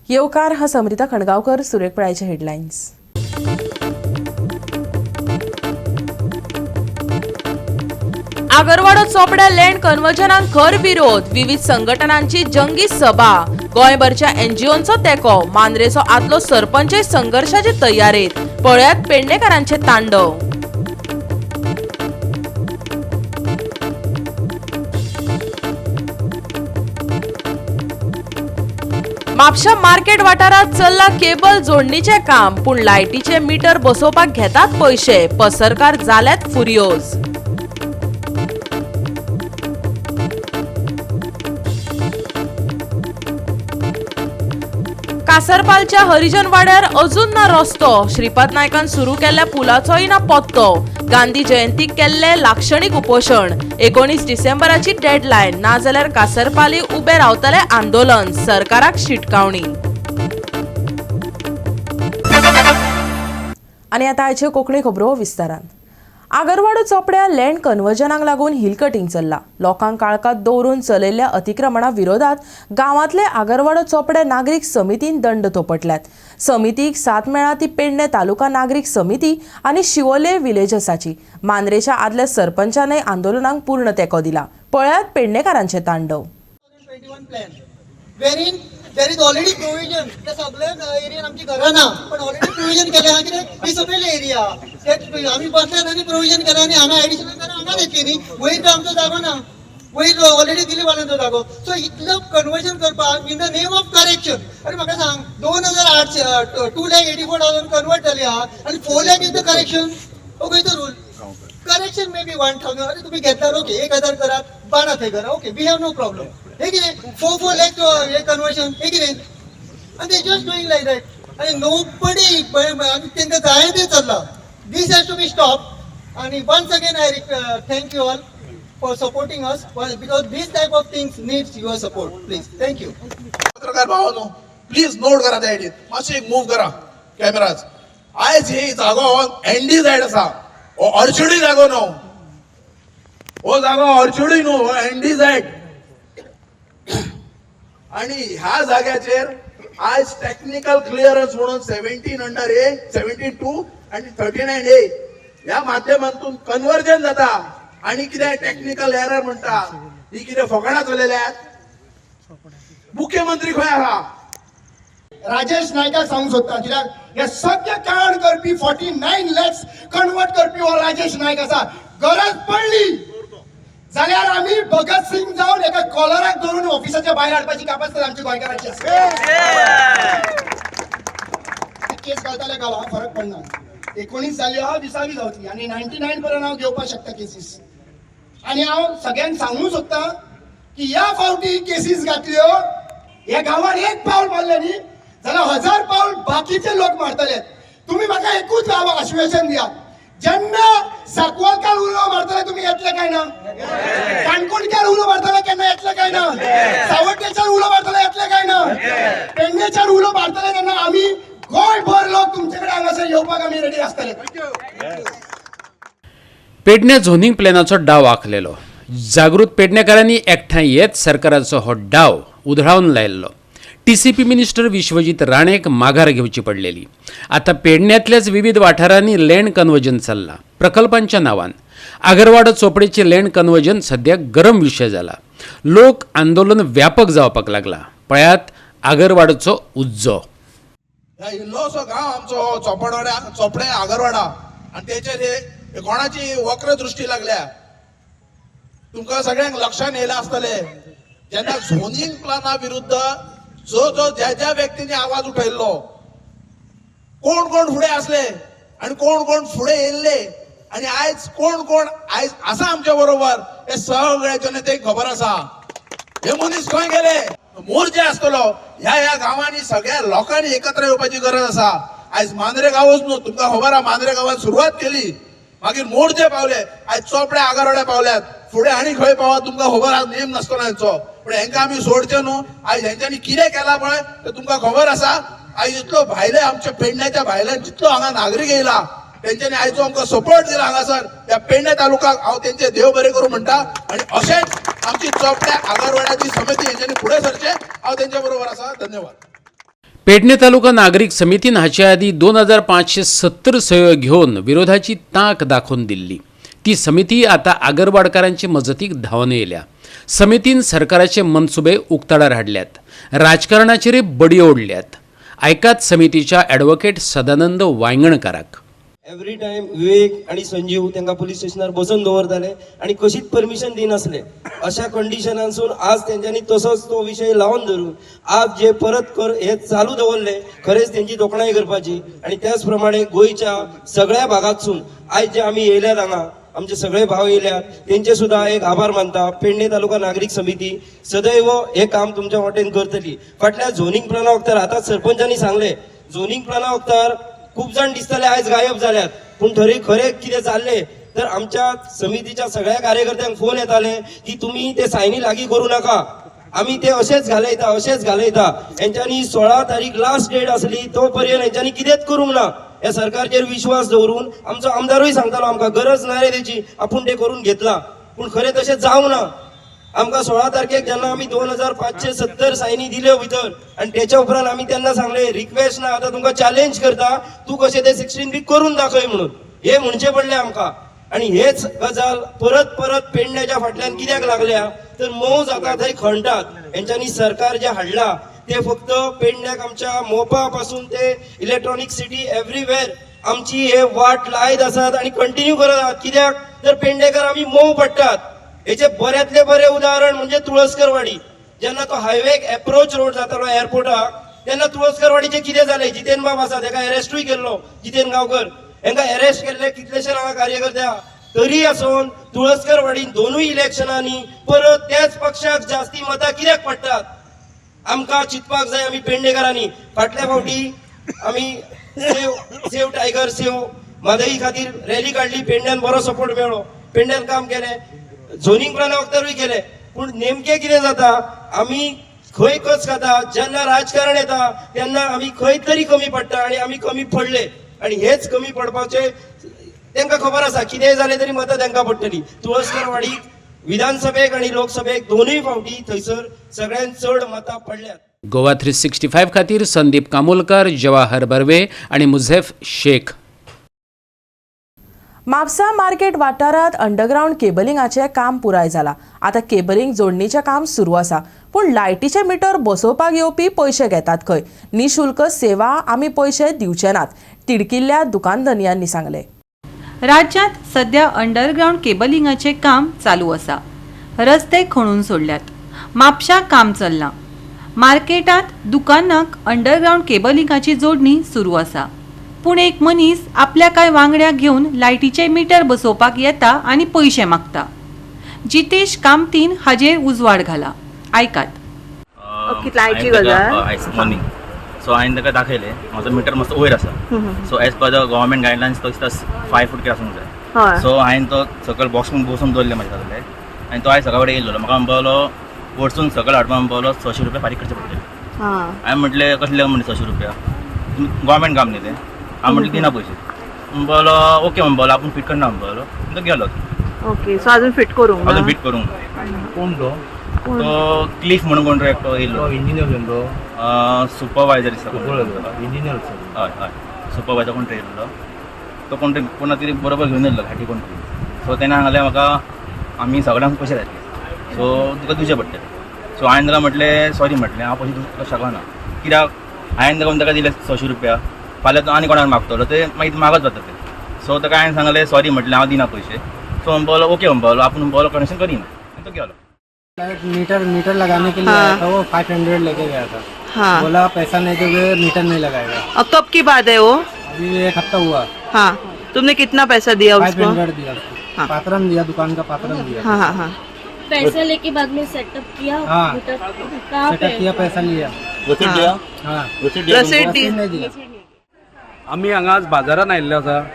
येवकार हा समरिता खणगावकर. सुरेख हेडलायन्स. आगरवाडो चोपड्या लँड कन्वर्जनाक खर विरोध. विविध संघटनांची जंगी सभा. गोंयभरच्या एनजीओंचो तेंको. मांद्रेचो आदलो सरपंचय संघर्षाचे तयारेत. पळयात पेडणेकारांचे तांडव. म्हापशा मार्केट वाठारात चल्ला केबल जोडणीचे काम, पूण लायटीचे मीटर बसोवपाक घेतात पयशे. पसरकार जाल्यात फुरियोज. कासरपालच्या हरिजन वाड्यार अजून ना रस्तो. श्रीपाद नायकान सुरू केल्ल्या पुलाचोय ना पत्तो. गांधी जयंतीक केल्ले लाक्षणीक उपोशण. 19 डिसेंबराची डेडलायन, नाजाल्यार कासरपाली उबे रावतले आंदोलन. सरकाराक शिटकावणी. आनी आतां आयच्यो कोंकणी खबरो विस्तारान. आगरवाडो चोपड्या लँड कन्वर्जनाक लागून हिल कटिंग चल्ला. लोकांक काळखांत दवरून चलयल्ल्या अतिक्रमणा विरोधात गांवांतले आगरवाडो चोपड्या नागरीक समितीन दंड थोपटल्यात. समितीक साथ मेळ्ळा ती पेडणे तालुका नागरीक समिती आनी शिवोले विलेजर्साची. मांद्रेच्या आदल्या सरपंचानय आंदोलनाक पूर्ण तेंको दिला. पळयात पेडणेकारांचे tandav. 2021 plan wherein there is already provision. त्या सगळ्या एरियान आमची घरां ना, पण ऑलरेडी प्रोविजन केलें आहा. कितें ही सकयले एरिया आमी बसल्यात आनी प्रोविजन केलें आनी हांगा एडिशनल घरां हांगा येतली न्ही. वयर तर आमचो जागो ना, वयर ऑलरेडी दिली वाल्यांचो जागो. सो इतलो कन्वर्जन करपाक in the name of correction. आनी म्हाका सांग, 2800, 2,84,000 कन्वर्ट जाली आहा आनी 4 lakh is the correction. हो खंयचो rule? Correction may be 1,000. अरे तुम्ही घेतल्यार ओके, 1,000 करात, बारा थंय करा, okay, we have no problem. हे कितें 4 4 लॅक हे कन्वर्जन, हे कितें? आनी they just doing like that आनी नो बडी आनी तांकां जाय तें चल्लां. This has to be stop. आनी once again I thank you all for supporting us, because this type of things needs your support. Please, thank you. पत्रकार भावानो, please note करा त्या सायडीन मातशें एक मूव करा कॅमेराज. आयज ही जागो एनडी सायड आसा. हो ऑर्चिडूय जागो न्हू, हो जागो ऑर्चिडूय न्हू, हो एनडी सायड. आणि ह्या जाग्याचेर आयज टॅक्निकल क्लिअरन्स म्हणून 17 अंडर ए, 72 आणि 39 ए ह्या माध्यमातून कन्वर्जन जाता आणि कितें टॅक्निकल एरर म्हणटा. ही कितें फकाणां चलयल्यात? मुख्यमंत्री खंय आहा? राजेश नायकाक सांगूंक सोदता, कित्याक हे सगळे कारण करपी, 49 लॅक्स कन्वर्ट करपी हो राजेश नायक आसा. गरज पडली जाल्यार आमी भगत सिंग जावन एका कॉलराक धरून ऑफिसाच्या भायर हाडपाची कापास्ताद आमच्या गोंयकारांची आसा. केस घालताले घाल, हांव फरक पडना. 19 जाली आहा, विसावी जावची आनी 99 पर्यंत हांव घेवपाक शकता केसीस. आनी हांव सगळ्यांक सांगूंक सोदता की ह्या फावटी केसीस घातल्यो, ह्या गांवान एक पावल मारलें न्ही जाल्यार 1,000 पावल बाकीचे लोक मारतले. तुमी म्हाका एकूच आश्वासन दियात, जेन्ना साकवालकार उलो मारतले तुमी येतले काय ना? काणकोणकार उलो मारतले केन्ना येतले काय ना? सावड्डेच्यार उलो मारतले येतले काय ना? पेडणेच्यार उलो मारतले तेन्ना आमी गोंयभर लोक तुमचे कडेन हांगासर येवपाक आमी रेडी आसतले. पेडणे झोनिंग प्लॅनाचो डाव आखलेलो. जागृत पेडणेकारांनी एकठांय येत सरकाराचो हो डाव उधळावन लायल्लो. टीसीपी मिनिस्टर विश्वजीत राणेक माघार घेवची पडलेली. आतां पेडण्यांतल्याच विविध वाठारांनी लँड कन्वर्जन चल्लां प्रकल्पांच्या नांवान. आगरवाडो चोपडेचे लँड कन्वर्जन सद्याक गरम विशय जाला. लोक आंदोलन व्यापक जावपाक लागला. पळयात आगरवाडोचो उज्जो. ह्या इल्लोसो गांव आमचो हो चोपडवाड्या, चोपडे आगरवाडा, आनी तेचेर हे कोणाची वक्र दृष्टी लागल्या. तुमकां सगळ्यांक लक्षात येयलां आसतलें, जेन्ना झोनींग प्लाना विरुद्ध जो जो ज्या ज्या व्यक्तींनी आवाज उठयल्लो, कोण कोण फुडें आसले आनी कोण कोण फुडें येयल्ले आनी आयज कोण कोण आयज आसा आमच्या बरोबर, हे सगळ्या जनतेक खबर आसा. हे मनीस खंय गेले? मोर्चे आसतलो ह्या ह्या गांवांनी सगळ्या लोकांनी एकत्र येवपाची गरज आसा. आयज मांद्रे गांवच न्हू, तुमकां खबर आहा, मांद्रे गांवान सुरवात केली, मागीर मोर्चे पावले, आयज चोपडे आगरवाड्या पावल्यात. फुडें आनी खंय पावत तुमकां खबर आहा, नेम नासतलो हेंचो. पूण हेंकां आमी सोडचे न्हू. आयज हेंच्यांनी कितें केलां पळय तें तुमकां खबर आसा. आयज इतलो भायले, आमच्या पेडण्याच्या भायल्यान जितलो हांगा नागरीक येयला, तेंच्यांनी आयजो आमकां सपोर्ट दिला हांगासर ह्या पेडणे तालुकाक, हांव तेंचे देव बरें करूं म्हणटा. आनी अशेंच आमची चोपड्या आगरवाड्याची समिती हेंच्यांनी फुडें सरचें, हांव तेंच्या बरोबर आसा. धन्यवाद. पेडणे तालुका नागरीक समितीन हाचे आदीं 2570 सयो घेवन विरोधाची तांक दाखोवन दिल्ली. ती समिती आतां आगरवाडकारांचे मजतीक धांवन येयल्या. समितीन सरकाराचे मनसुबे उक्ताडार हाडल्यात, राजकारणाचेरय बडयो ओडल्यात. आयकात समितीच्या ॲडव्होकेट सदानंद वायंगणकाराक. एवरी टायम विवेक आनी संजीव तांकां पुलीस स्टेशनार बसोवन दवरताले आनी कशीच परमिशन दिनासले. अशा कंडिशनांसून आज तेंच्यांनी तसोच तो विशय लावन धरून आज जे परत कर हे चालू दवरले, खरेंच तेंची तोखणाय करपाची. आनी त्याच प्रमाणे गोंयच्या सगळ्या भागांतसून आयज जे आमी येयल्यात हांगा, आमचे सगळे भाव येयल्यात, तेंचे सुद्दां एक आभार मानता. पेडणे तालुका नागरीक समिती सदैव हे काम तुमच्या वाटेन करतली. फाटल्या झोनींग प्लॅना वखतार आतां सरपंचांनी सांगलें, झोनींग प्लॅना वखतार खूब जाण दिसताले आयज गायब जाल्यात, पूण थंय खरें कितें जाल्लें तर आमच्या समितीच्या सगळ्या कार्यकर्त्यांक फोन येताले की तुमी ते सायनी लागीं करूं नाका, आमी ते अशेंच घालयता अशेंच घालयता. हेंच्यांनी 16 तारीख लास्ट डेट आसली तो पर्यंत हेंच्यांनी कितेंच करूंक ना. ह्या सरकारचेर विश्वास दवरून आमचो आमदारूय सांगतालो आमकां गरज ना रे तेची, आपूण तें करून घेतला, पूण खरें तशें जावंक ना. आमकां 16 तारखेक जेन्ना आमी 2570 सायनी दिल्यो भितर आनी तेच्या उपरांत आमी तेन्ना सांगलें रिक्वेस्ट ना, आतां तुमकां चॅलेंज करता, तूं कशें तें 16 बी करून दाखय म्हणून. हें म्हणचें पडलें आमकां. आनी हेच गजाल परत परत पेडण्याच्या फाटल्यान कित्याक लागल्या तर मोव जाता थंय खणटात. हेंच्यांनी सरकार जें हाडलां तें फक्त पेडण्याक आमच्या मोपा पासून ते इलेक्ट्रॉनीक सिटी एवरीवेर आमची हे वाट लायत आसात आनी कंटिन्यू करत आहात. कित्याक तर पेडणेकर आमी मोव पडटात. हेचे बऱ्यांतले बरें उदाहरण म्हणजे तुळसकरवाडी. जेन्ना तो हायवेक एप्रोच रोड जातालो एअरपोर्टाक तेन्ना तुळसकरवाडीचें कितें जालें, जितेन बाब आसा तेका अरेस्टूय केल्लो, जितेन गांवकर हेंकां अरेस्ट केल्ले कितलेशे हांगा कार्यकर्ते आहा. तरी आसून तुळसकरवाडीन दोनूय इलेक्शनांनी परत त्याच पक्षाक जास्ती मतां कित्याक पडटात आमकां चिंतपाक जाय. आमी पेडणेकारांनी फाटल्या फावटी आमी सेव टायगर सेव म्हादई खातीर रॅली काडली, पेडण्यान बरो सपोर्ट मेळ्ळो, पेडण्यान काम केलें, झोनींग प्लॅना वखतारूय केलें. पूण नेमकें कितें जाता, आमी खंय कच खाता, जेन्ना राजकारण येता तेन्ना आमी खंय तरी कमी पडटा आनी आमी कमी पडले. आनी हेच कमी पडपाचे तांकां खबर आसा, कितेंय जालें तरी मतां तांकां पडटली. तुळसकरवाडीक विधानसभेक आनी लोकसभेक दोनूय फावटी थंयसर सगळ्यांत चड मतां पडल्यात. गोवा 365 खातीर संदीप कामोलकर, जवाहर बर्वे आनी मुझेफ शेख. म्हापसा मार्केट वाठारांत अंडरग्रावंड केबलिंगाचें काम पुराय जालां. आतां केबलिंग जोडणीचें काम सुरू आसा, पूण लायटीचे मिटर बसोवपाक येवपी पयशे घेतात खंय. निशुल्क सेवा, आमी पयशे दिवचे नात, तिडकिल्ल्या दुकानधनयांनी सांगलें. राज्यांत सध्या अंडरग्रावंड केबलिंगाचें काम चालू आसा. रस्ते खणून सोडल्यात. म्हापशा काम चल्लां. मार्केटांत दुकानांक अंडरग्रावंड केबलिंगाची जोडणी सुरू आसा, पूण एक मनीस आपल्या कांय वांगड्याक घेवन लायटीचे मिटर बसोवपाक येता आनी पयशे मागता. जितेश कामतीन हाजेर उजवाड घाला, आयकात. लायटी गजाल? मॉर्निंग. सो हांवें ताका दाखयलें म्हजो मिटर मातसो वयर आसा. So as per the government guidelines तो दिसता 5 फूट कितें आसूंक जाय. सो हांवें तो सकयल बॉक्स बसून दवरले म्हाजे सगळे आनी तो आयज सकाळ फुडें येयल्लो, म्हाका म्हणपाक वरसून सकयल हाडपाक म्हणपाक 600 रुपया फारीक करचे पडटले. हांवें म्हटलें कसले म्हणलें 600 रुपया, गव्हर्मेंट काम न्ही तें. हांवें म्हटलें दिना पयशे. म्हणपाक ओके म्हणपाक आपूण फिट करना म्हणपाक, तो गेलो. ओके, सो अजून फिट करूंक अजून फिट करूंक. कोण तो? तो क्लिफ म्हणून कोण एकटो येयल्लो. इंजिनियर तो? सुपरवायझर दिसता. इंजिनियर. हय हय, सुपरवायझर कोण तरी येयल्लो, तो कोण तरी कोणा तरी बरोबर घेवन येयल्लो घाटी कोण तरी. सो तेणें सांगलें म्हाका आमी सगळ्यांक पयशे जातले, सो तुका दिवचे पडटले. सो हांवें ताका म्हटलें सॉरी म्हटलें हांव पयशे दिवपाक शकना, कित्याक हांवें ताका ताका दिले 600 रुपया, फाल्यां तो आनी कोणाक मागतलो, ते मागीर मागत जाता ते. सो ताका हांवें सांगलें सॉरी म्हटलें हांव दिना पयशे. सो म्हणपाक ओके म्हणपाक आपूण म्हणपाक कनेक्शन करिना आनी तो गेलो. मीटर मीटर लगाने के लिए आया था, वो 500 लेके गया था. हाँ. बोला पैसा नहीं दोगे मीटर नहीं लगाएगा. और कब की बात है वो? अभी एक हफ्ता हुआ. हाँ, तुमने कितना पैसा दिया फाइव उसको? हंड्रेड दिया उसको. हाँ. पात्रम दिया, दुकान का पात्रम दिया. हाँ हाँ हाँ. पैसा लेके बाद में सेटअप किया? हाँ. मीटर कहाँ सेटअप पे? किया, पैसा लिया. हाँ. हाँ. रसीद दी? रसीद नहीं दिया. आमी हांगा आज बाजारान आयिल्ले आसा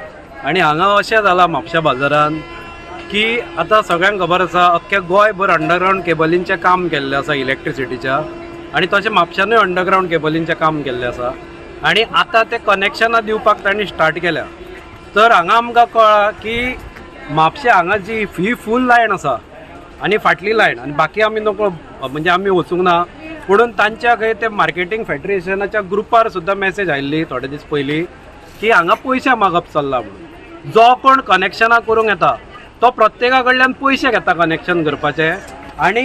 आनी हांगा अशें जालां म्हापशा बाजारान की आतां सगळ्यांक खबर आसा, अख्ख्या गोंयभर अंडरग्रावंड केबलींचें काम केल्लें आसा इलेक्ट्रिसिटीच्या, आनी तशें म्हापशानूय अंडरग्रावंड केबलींचें काम केल्लें आसा आनी आतां तें कनेक्शनां दिवपाक तांणी स्टार्ट केल्या. तर हांगा आमकां कळ्ळां की म्हापशें हांगा जी ही फूल लायन आसा आनी फाटली लायन आनी बाकी आमी नकळो, म्हणजे आमी वचूंक ना. पुणून तांच्या खंय ते मार्केटींग फेडरेशनाच्या ग्रुपार सुद्दां मॅसेज आयिल्ली थोडे दीस पयलीं की हांगा पयशे मागप चल्ला म्हणून. जो कोण कनेक्शनां करूंक येता तो प्रत्येका कडल्यान पयशे घेता कनेक्शन करपाचे. आनी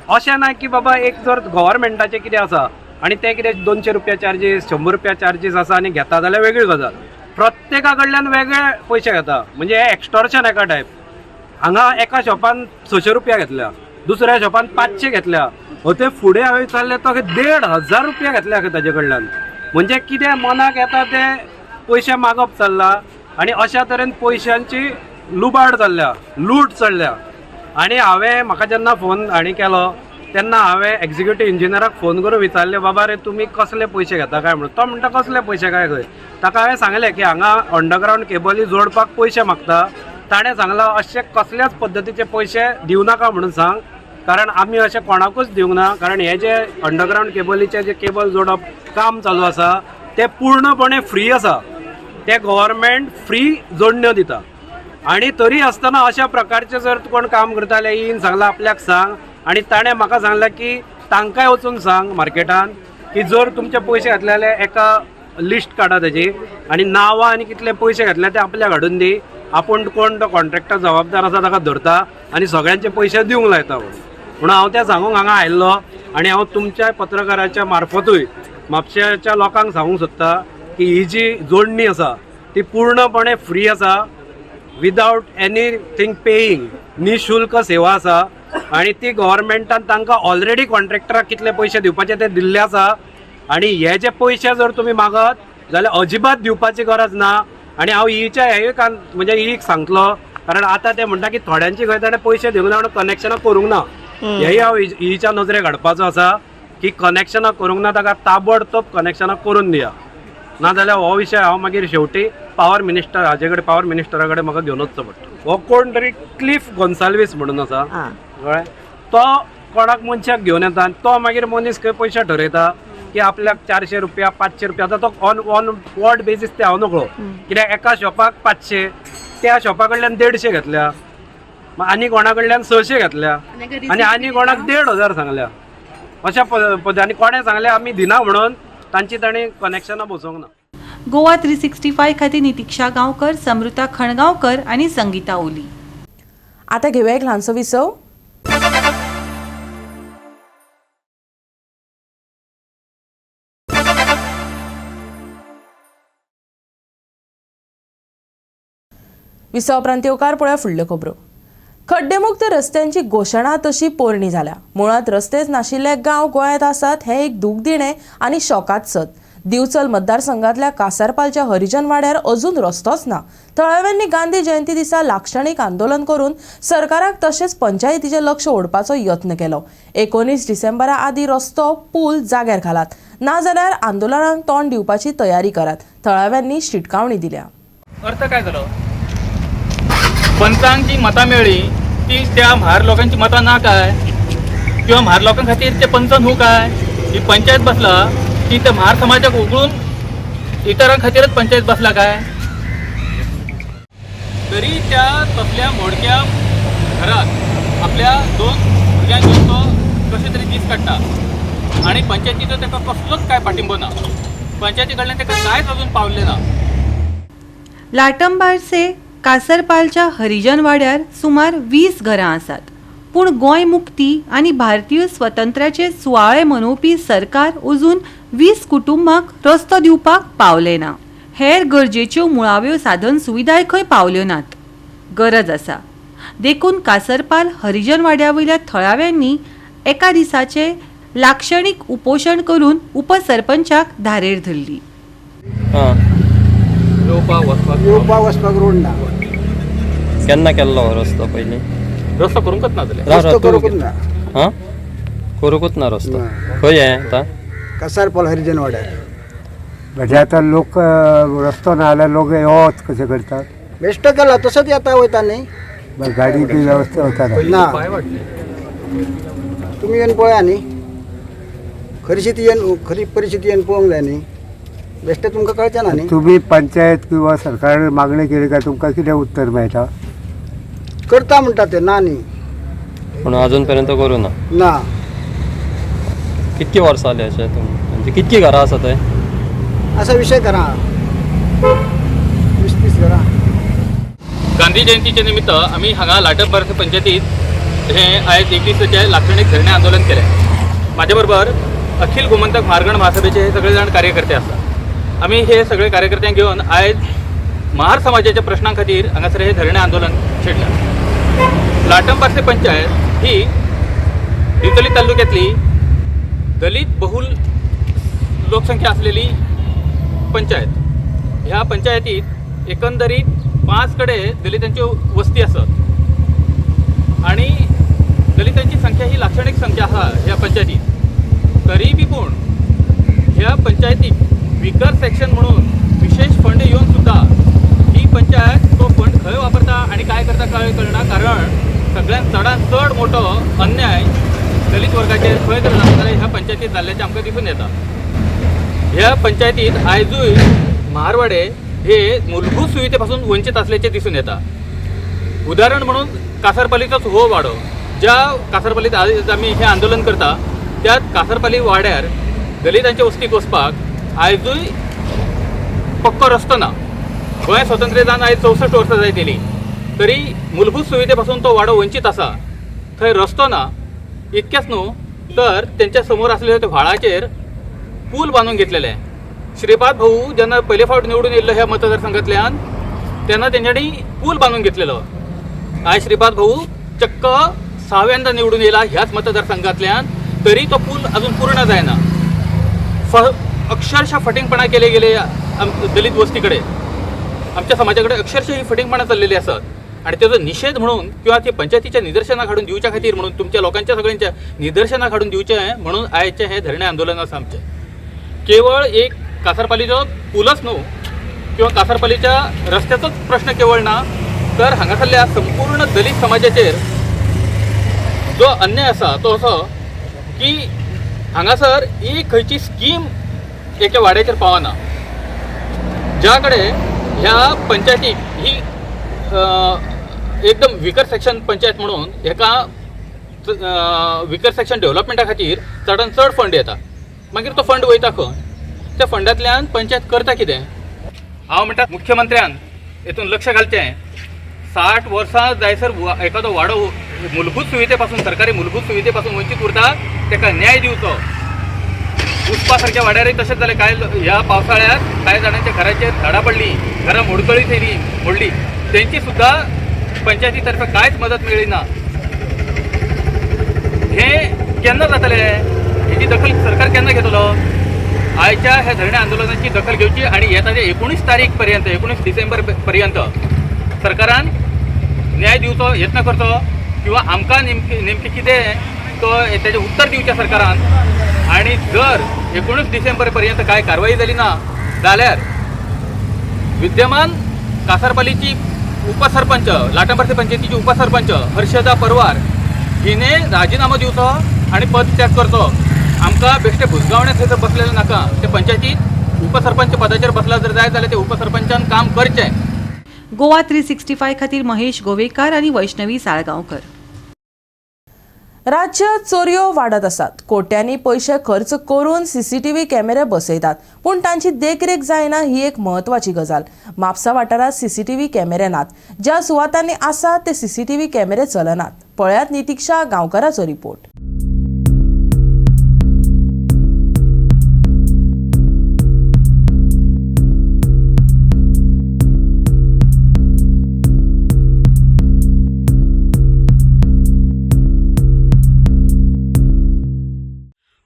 अशें ना की बाबा एक जर गव्हर्मेंटाचें कितें आसा आनी ते कितें 200 रुपया चार्जीस 100 रुपया चार्जीस आसा आनी घेता जाल्यार वेगळी गजाल. प्रत्येका कडल्यान वेगळे पयशे घेता, म्हणजे हे एक्स्टॉर्शन एका टायप. हांगा एका शॉपान 600 रुपया घेतल्या, दुसऱ्या शॉपान 500 घेतल्या, ते फुडें हांवें विचारलें तो 1500 रुपया घेतल्या ताजे कडल्यान. म्हणजे कितें मनाक येता ते पयशे मागप चल्ला आनी अशा तरेन पयशांची लुबाड चल्ल्या, लूट चल्ल्या. आनी हांवें म्हाका जेन्ना फोन हांणी केलो तेन्ना हांवें एक्झिक्युटीव इंजिनियराक फोन करून विचारलें, बाबा रे तुमी कसले पयशे घेता काय म्हणून. तो म्हणटा कसले पयशे काय खंय. ताका हांवें सांगलें की हांगा अंडरग्रावंड केबली जोडपाक पयशे मागता. ताणें सांगलां अशे कसल्याच पद्दतीचे पयशे दिवं नाका म्हणून सांग, कारण आमी अशें कोणाकूच दिवंक ना. कारण हे जे अंडरग्रावंड केबलीचे जे केबल जोडप काम चालू आसा ते पूर्णपणे फ्री आसा, ते गव्हर्मेंट फ्री जोडण्यो दिता. आनी तरी आसतना अशा प्रकारचे जर कोण काम करता जाल्यार येवन सांगलां आपल्याक सांग. आनी ताणें म्हाका सांगलें की तांकांय वचून सांग मार्केटान की जर तुमचे पयशे घातले जाल्यार एका लिस्ट काडा तेजी आनी नांवां आनी कितले पयशे घातले ते आपल्याक हाडून दी, आपूण कोण तो कॉन्ट्रॅक्टर जबाबदार आसा ताका धरता आनी सगळ्यांचे पयशे दिवंक लायता म्हणून. म्हणून हांव तें सांगूंक हांगा आयिल्लो आनी हांव तुमच्या पत्रकाराच्या मार्फतूय म्हापशेच्या लोकांक सांगूंक सोदता की ही जी जोडणी आसा ती पूर्णपणे फ्री आसा, विदावट एनीथींग पेयींग, निशुल्क सेवा आसा. आनी ती गव्हर्मेंटान तांकां ऑलरेडी कॉन्ट्रॅक्टराक कितले पयशे दिवपाचे ते दिल्ले आसा. आनी हे जे पयशे जर तुमी मागत जाल्यार अजिबात दिवपाची गरज ना. आनी हांव ईच्या हेय म्हणजे ईक सांगतलो, कारण आतां ते म्हणटा की थोड्यांची खंय ताणें पयशे दिवंक ना म्हणून कनेक्शनां करूंक ना. हेय हांव ईच्या नजरेक हाडपाचो आसा की कनेक्शनां करूंक ना ताका ताबडतोब कनेक्शनां करून दिया, नाजाल्यार हो विशय हांव मागीर शेवटी पावर मिनिस्टर हाजे कडेन पावर मिनिस्टरा कडेन म्हाका घेवन वचचो पडटलो. हो कोण तरी क्लिफ गोन्साल्वीस म्हणून आसा, कळ्ळें, तो कोणाक मनशाक घेवन येता आनी तो मागीर मनीस खंय पयशे ठरयता की आपल्याक 400 रुपया 500 रुपया. आतां तो ऑन वॉर्ड बेजीस ते हांव नकळो, कित्याक एका शॉपाक 500, त्या शॉपा कडल्यान 150 घेतल्या, आनी कोणा कडल्यान 600 घेतल्या आनी आनी कोणाक 1500 सांगल्या. अशा पद्दतीन आनी कोणें सांगलें आमी दिना म्हणून तांची तांणी कनेक्शनां बसोवंक ना. गोवा 365 खातीर नितिक्षा गांवकर, समृता खणगांवकर आनी संगीता ओली. आतां घेवया एक ल्हानसो विसव. विसव उपरांत येवकार पळोवया फुडल्यो खबरो. खड्डेमुक्त रस्त्यांची घोशणा तशी पोरणी जाल्या. मुळांत रस्तेच नाशिल्ले गांव गोंयांत आसात हें एक दुखदिणें आनी शॉकात सत. दिवचल मतदारसंघातल्या कासारपालच्या हरिजन वाड्यार अजून रस्तोच ना. थळाव्यांनी गांधी जयंती दिसा लाक्षणीक आंदोलन करून सरकाराक तशेंच पंचायतीचें लक्ष ओडपाचो यत्न केलो. 19 डिसेंबरा आदीं रस्तो पूल जाग्यार घालात, नाजाल्यार आंदोलनाक तोंड दिवपाची तयारी करात, थळाव्यांनी शिटकावणी दिल्या. अर्थ काय जालो, पंचांक जी मतां मेळ्ळी ती त्या म्हार लोकांची मतां ना काय, किंवा म्हार लोकां खातीर ते पंच न्हू काय? ही पंचायत बसला ती त्या म्हार समाजाक उगळून इतरां खातीरच पंचायत बसला काय? तरी त्या तसल्या मोडक्या घरात आपल्या 2 भुरग्यांक घेवन तो कशे तरी दीस काडटा आनी पंचायतीचो ताका कसलोच काय पाठिंबो ना, पंचायती कडल्यान ताका कांयच अजून पावलें ना. लाटंबारसे कासरपालच्या हरिजन वाड्यार सुमार 20 घरां आसात, पूण गोंय मुक्ती आनी भारतीय स्वतंत्र्याचे सुवाळे मनोवपी सरकार अजून 20 कुटुंबांक रस्तो दिवपाक पावले ना. हेर गरजेच्यो मुळाव्यो साधन सुविधाय खंय पावल्यो नात. गरज आसा देखून कासरपाल हरिजन वाड्या वयल्या थळाव्यांनी एका दिसाचे लाक्षणीक उपोशण करून उपसरपंचाक धारेर धरली. येवपाक वचपाक रोड ना. केन्ना केल्लो हो रस्तो? पयलीं रस्तो करूंकच ना जाल्यार रस्तो करूंकच ना. हां, करूंकच ना रस्तो. खंय हें आतां? कासारपाल हरिजन वाड्यार. म्हणजे आतां लोक रस्तो ना जाल्यार लोक यो कशें करतात? बेश्टो केला तसोच येता वयता न्ही, गाडी बी वेवस्था वता ना. तुमी येवन पळया न्ही, खरी स्थिती येवन, खरी परिस्थिती येवन पळोवंक जाय न्ही. बेश्टें तुमकां कळचें ना न्ही. तुमी पंचायत किंवा सरकार मागणी केली काय तुमकां कितें उत्तर मेळटा? करता म्हणटा ते ना न्ही, पूण अजून पर्यंत करूं ना. ना. कितकी वर्सां जाली अशें म्हणजे कितकी घरां आसा थंय? असा विशय घरां 20-30 घरां. गांधी जयंतीचे निमित्त आमी हांगा लाटंबार्से पंचायतीत हे आयज एक दिसाचें लाक्षणीक धरणे आंदोलन केलें. म्हाजे बरोबर अखिल गोमंतक म्हारगण महासभेचे हे सगळे जाण कार्यकर्ते आसा. आमी हे सगळे कार्यकर्त्यांक घेवन आयज महार समाजाच्या प्रश्नां खातीर हांगासर हे धरणे आंदोलन छेडलां. लाटंबार्से पंचायत ही दिवचली तालुक्यातली दलित बहुल लोकसंख्या असलेली पंचायत. ह्या पंचायतीत एकंदरीत 5 कडे दलितांच्यो वस्ती आसत आणि दलितांची संख्या ही लाक्षणिक संख्या आसा ह्या पंचायतीत. तरी बी पूण ह्या पंचायतीक विकर सेक्शन म्हणून विशेष फंड येवन सुद्दां ही पंचायत तो फंड खंय वापरता आनी काय करता काय कळना, कारण सगळ्यांत चडांत चड मोठो अन्याय दलित वर्गाचेर खंय जर जाता जाल्यार ह्या पंचायतीत जाल्ल्याचें आमकां दिसून येता. ह्या पंचायतीत आयजूय म्हारवाडे हे मूलभूत सुविधे पासून वंचित असल्याचे दिसून येता. उदाहरण म्हणून कासारपालीचोच हो वाडो, ज्या कासारपालीत आज आमी हें आंदोलन करता त्यात कासारपाली वाड्यार दलितांच्या वस्तीक वचपाक आयजूय पक्को रस्तो ना. गोंय स्वतंत्र जावन आयज 64 वर्सां जायत येयली तरी मूलभूत सुविधे पासून तो वाडो वंचीत आसा. थंय रस्तो ना इतकेंच न्हू तर तेंच्या समोर आसलेल्या त्या व्हाळाचेर पूल बांदून घेतलेले. श्रीपाद भाऊ जेन्ना पयले फावट निवडून येयल्लो ह्या मतदारसंघांतल्यान तेन्ना तेंच्यांनी पूल बांदून घेतलेलो. आयज श्रीपाद भाऊ चक्क 6व्यांदा निवडून येयला ह्याच मतदारसंघांतल्यान, तरी तो पूल अजून पूर्ण जायना. अक्षरशः फटिंगपणा केले गेले दलित वस्ती कडेन, आमच्या समाजा कडेन अक्षरशः ही फटिंगपणा चल्लेली आसत आनी तेजो निशेध म्हणून किंवा ती पंचायतीच्या निदर्शनाक हाडून दिवच्या खातीर म्हणून तुमच्या लोकांच्या सगळ्यांच्या निदर्शनाक हाडून दिवचें म्हणून आयचें हें धरणें आंदोलन आसा आमचें. केवळ एक कासारपालीचो पूलच न्हू किंवा कासारपालीच्या रस्त्याचोच प्रश्न केवळ ना, तर हांगासरल्या संपूर्ण दलित समाजाचेर जो अन्याय आसा तो असो की हांगासर एक खंयची स्कीम एका वाड्याचेर पावना. ज्या कडेन ह्या पंचायतीक ही एकदम विकर सेक्शन पंचायत म्हणून हेका विकर सेक्शन डेव्हलपमेंटा खातीर चडान चड फंड येता, मागीर तो फंड वयता खंय? त्या फंडांतल्यान पंचायत करता कितें? हांव म्हणटा मुख्यमंत्र्यान हेतून लक्ष घालचें. 60 वर्सां जायसर एखादो वाडो मूलभूत सुविधे पासून, सरकारी मूलभूत सुविधे पासून वंचीत उरता ताका न्याय दिवचो. उसपा सारक्या वाड्यारय तशेंच जालें. कांय ह्या पावसाळ्यात कांय जाणांच्या घराचेर झाडां पडलीं, घरां मोडकळी थेयली मोडली, तेंची सुद्दां पंचायती तर्फे कांयच मदत मेळ्ळी ना. हें केन्ना जातलें? हेची दखल सरकार केन्ना घेतलो? आयच्या ह्या धरणे आंदोलनाची दखल घेवची आनी येता ते 19 तारीख पर्यंत, 19 डिसेंबर पर्यंत सरकारान न्याय दिवचो यत्न करचो किंवा आमकां नेमकें कितें तो तेजें उत्तर दिवचें सरकारान. आनी जर 19 डिसेंबर पर्यंत कांय कारवाई जाली ना जाल्यार विद्यमान कासारपालीची उपसरपंच, लाटंबार्से पंचायतीची उपसरपंच हर्षदा परवार हिने राजिनामो दिवचो आनी पद त्याग करचो. आमकां बेश्टे भुजगावणे थंयसर बसलेलें नाका. ते पंचायतीत उपसरपंच पदाचेर बसला जर जाय जाल्यार ते उपसरपंचान काम करचें. गोवा 365 खातीर महेश गोवेकार आनी वैष्णवी साळगांवकर. राज्यात चोरयो वाडत आसात. कोट्यांनी पयशे खर्च करून सीसीटीव्ही कॅमेरे बसयतात, पूण तांची देखरेख जायना ही एक म्हत्वाची गजाल. म्हापसा वाठारांत सीसीटीव्ही कॅमेरे नात. ज्या सुवातांनी आसात ते सीसीटीव्ही कॅमेरे चलनात. पळयात नितिक्षा गांवकाराचो रिपोर्ट.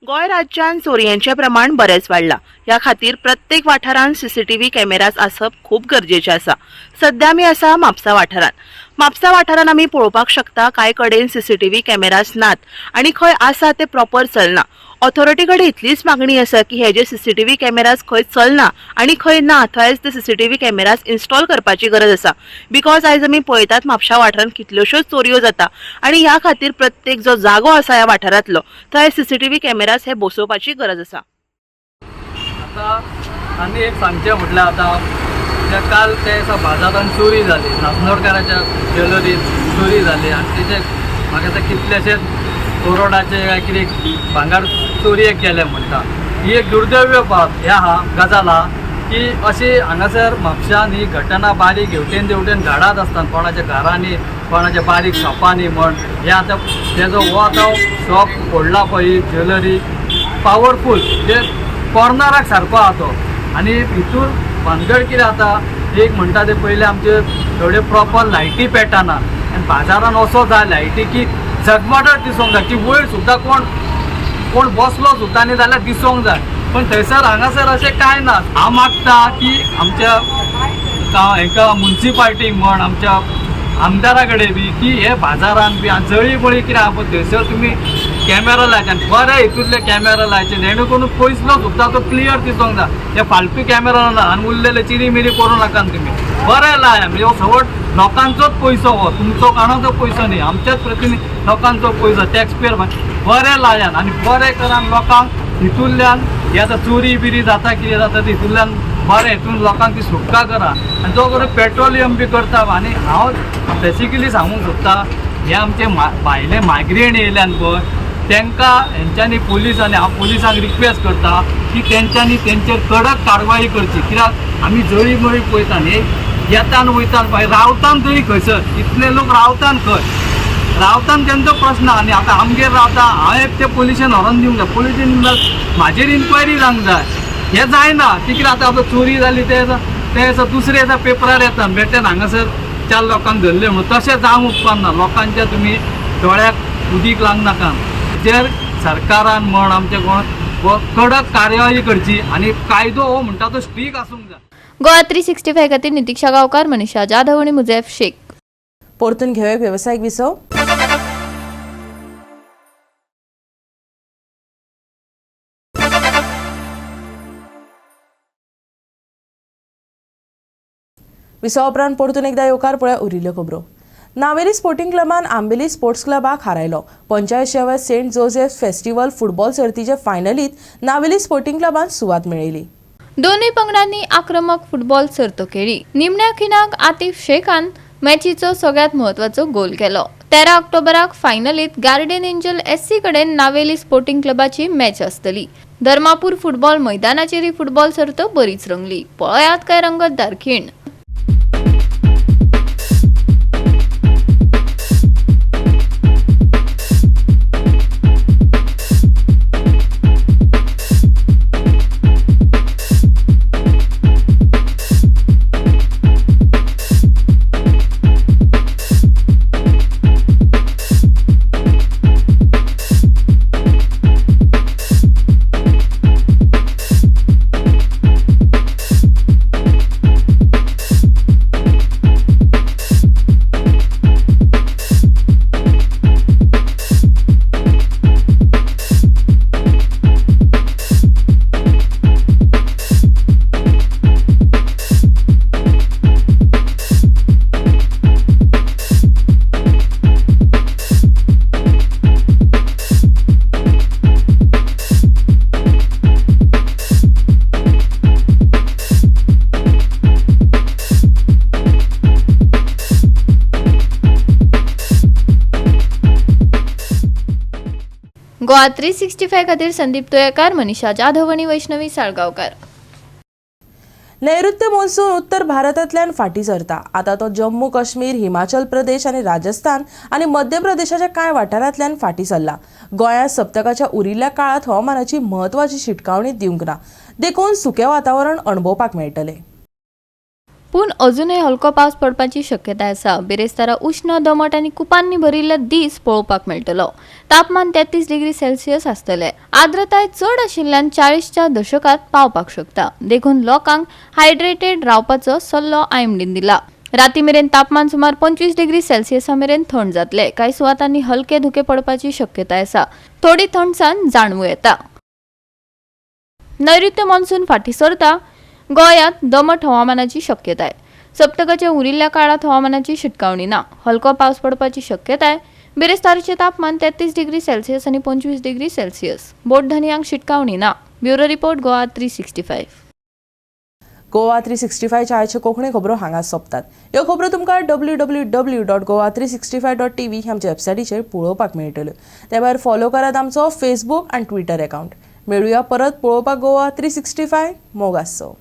गोंय राज्यान चोरयांचें प्रमाण बरेंच वाडलां. ह्या खातीर प्रत्येक वाठारांत सीसीटीव्ही कॅमेराज आसप खूब गरजेचें आसा. सद्या आमी आसा म्हापसा वाठारांत. म्हापसा वाठारांत आमी पळोवपाक शकता कांय कडेन सीसीटीव्ही कॅमेराज नात आनी खंय आसा ते प्रॉपर चलना. ऑथॉरिटी कडेन इतलीच मागणी आसा की हे जे सीसीटीव्ही कॅमेराज खंय चलना आनी खंय ना थंयच ते सीसीटीव्ही कॅमेराज इन्स्टॉल करपाची गरज आसा. Because आयज आमी पळयतात म्हापशा वाठारांत कितल्योश्योच चोरयो जाता आनी ह्या खातीर प्रत्येक जो जागो आसा ह्या वाठारांतलो थंय सीसीटीव्ही कॅमेराज हे बसोवपाची गरज आसा. आतां आनी एक सांगचें म्हटल्यार आतां काल ते दिसा बाजारान चोरी जाली, नासनोडकाराच्या ज्वेलरीत चोरी जाली आनी तेजे म्हाका दिसता कितलेशेच करोडाचे काय कितें भांगर चोरयेक गेले म्हणटा. ही एक दुर्दैव बाब हे आहा गजाल आहा की अशी हांगासर म्हापशान ही घटना बारीक हेवटेन तेवटेन घडत आसता, कोणाच्या घरांनी कोणाच्या बारीक शॉपांनी म्हण. हे आतां तेजो हो आतां शॉप फोडला पळय, ही ज्वेलरी पावरफूल जे कॉर्नराक सारको आहा तो. आनी हितून भानगड कितें जाता, एक म्हणटा ते पयलीं आमचे थोडे प्रॉपर लायटी पेटना आनी बाजारान असो जाय लायटी की झगमटत दिसूंक जाय की वयर सुद्दां कोण कोण बसलो सुद्दां न्ही जाल्यार दिसूंक जाय. पण थंयसर हांगासर अशें कांय ना. हांव मागता की आमच्या हेका मुन्सिपाल्टीक म्हण आमच्या आमदारा कडेन बी की हे बाजारान बी जळी बळी कितें आहा पळय थंयसर तुमी कॅमेरा लायचे आनी बरे हितूंतले कॅमेरा लायचे जेणे करून पयसलो सुद्दां तो क्लियर दिसूंक जाय. हे फालतू कॅमेरा ना आनी उरलेले चिरी मिरी करूं नाका तुमी, बरें लाय. म्हणजे हो सगळो लोकांचोच पयसो, हो तुमचो कोणाचो पयसो न्ही, आमच्याच प्रतिनिधी लोकांचो पयसो, टॅक्स पेयर. बरें लायान आनी बरें करान लोकांक हितूंतल्यान हे आतां चोरी बिरी जाता कितें जाता तितूंतल्यान बरें हितून लोकांक ती सुटका करा. आनी जो करून पेट्रोलियम बी करता. आनी हांव बेसिकली सांगूंक सोदता हे आमचे भायले मायग्रेंट येयल्यान पळय तांकां हेंच्यांनी पुलिसांनी, हांव पुलिसांक रिक्वेस्ट करता की तेंच्यांनी तेंचेर कडक कारवाई करची. कित्याक आमी जळी मळी पळयता न्ही, येतान वयतान रावतान तरी खंयसर इतले लोक रावतान खंय रावतान तेंचो प्रश्न. आनी आतां आमगेर रावता, हांवें ते पोलिशेन व्हरोन दिवंक जाय, पोलिशेन म्हाजेर इन्क्वायरी जावंक जाय. हें जायना ती कितें आतां आतां चोरी जाली ते ते दुसरे दिसा पेपरार येता बेटेन हांगासर 4 लोकांक धरले म्हणून. तशें जावंक उपकारना. लोकांच्या तुमी दोळ्याक उदीक लागनाका. हेचेर सरकारान म्हण आमचे कोण कडक कारवाई करची आनी कायदो हो म्हणटा तो स्ट्रीक आसूंक जाय. गोवा 365 खातीर नितीक्षा गांवकार, मनीषा जाधव आनी मुजैफ शेख. परतून घेवया वेवसायीक विसव. विसवा उपरांत परतून एकदा येवकार पळय उरिल्ल्यो खबरो. नावेली स्पोर्टिंग क्लबान आंबेली स्पोर्ट्स क्लबाक हारायलो. 85व्या सेंट जोसेफ फेस्टिवल फुटबॉल सर्तीचे फायनलीत नावेली स्पोर्टिंग क्लबान सुवात मेळयली. दोनूय पंगडांनी आक्रमक फुटबॉल सर्त खेळ्ळी. निमण्या खिणाक आतिफ शेखान मॅचीचो सगळ्यात म्हत्वाचो गोल केलो. 13 ऑक्टोबराक फायनलीत गार्डियन एंजल एससी कडेन नावेली स्पोर्टिंग क्लबाची मॅच आसतली. धर्मापूर फुटबॉल मैदानाचेर ही फुटबॉल सर्त बरीच रंगली. पळयात काय रंगतदार खीण. गोवा 365 खातीर संदीप तोयकार, मनीषा जाधव आनी वैष्णवी साळगांवकार. नैऋत्य मोन्सून उत्तर भारतांतल्यान फाटीं सरता. आतां तो जम्मू काश्मीर, हिमाचल प्रदेश आनी राजस्थान आनी मध्य प्रदेशाच्या कांय वाठारांतल्यान फाटीं सरला. गोंयांत सप्तकाच्या उरिल्ल्या काळांत हवामानाची म्हत्वाची शिटकावणी दिवंक ना, देखून सुकें वातावरण अणभवपाक मेळटलें. पूण अजूनय हलको पावस पडपाची शक्यताय आसा. बिरेस्तारा उश्ण, दमट आनी कुपांनी भरिल्लो दीस पळोवपाक मेळटलो. तापमान 33 डिग्री सेल्सियस आसतले. आर्द्रताय चड आशिल्ल्यान 40च्या दशकांत पावपाक शकता, देखून लोकांक हायड्रेटेड रावपाचो सल्लो आयएमडीन दिला. राती मेरेन तापमान सुमार 25 डिग्री सेल्सियसा मेरेन थंड जातले. कांय सुवातांनी हलके धुके पडपाची शक्यताय आसा. थोडी थंडसाण जाणवूं येता. नैऋत्य मॉन्सून फाटीं सरता. गोंयांत दमट हवामानाची शक्यताय. सप्तकाच्या उरिल्ल्या काळांत हवामानाची शिटकावणी ना. हलको पावस पडपाची शक्यताय. बिरेस्तारचें तापमान 33 डिग्री सेल्सियस आनी 25 डिग्री सेल्सियस. बोट धनयांक शिटकावणी ना. Bureau report, Goa 365. गोवा 365 आयच्यो कोंकणी खबरो हांगा सोंपतात. ह्यो खबरो तुमकां www.goa365.tv ह्या आमच्या वेबसायटीचेर पळोवपाक मेळटल्यो. ते भायर फॉलो करात आमचो फेसबूक आनी ट्विटर अकावंट. मेळुया परत पळोवपाक गोवा 365. मोग आसचो.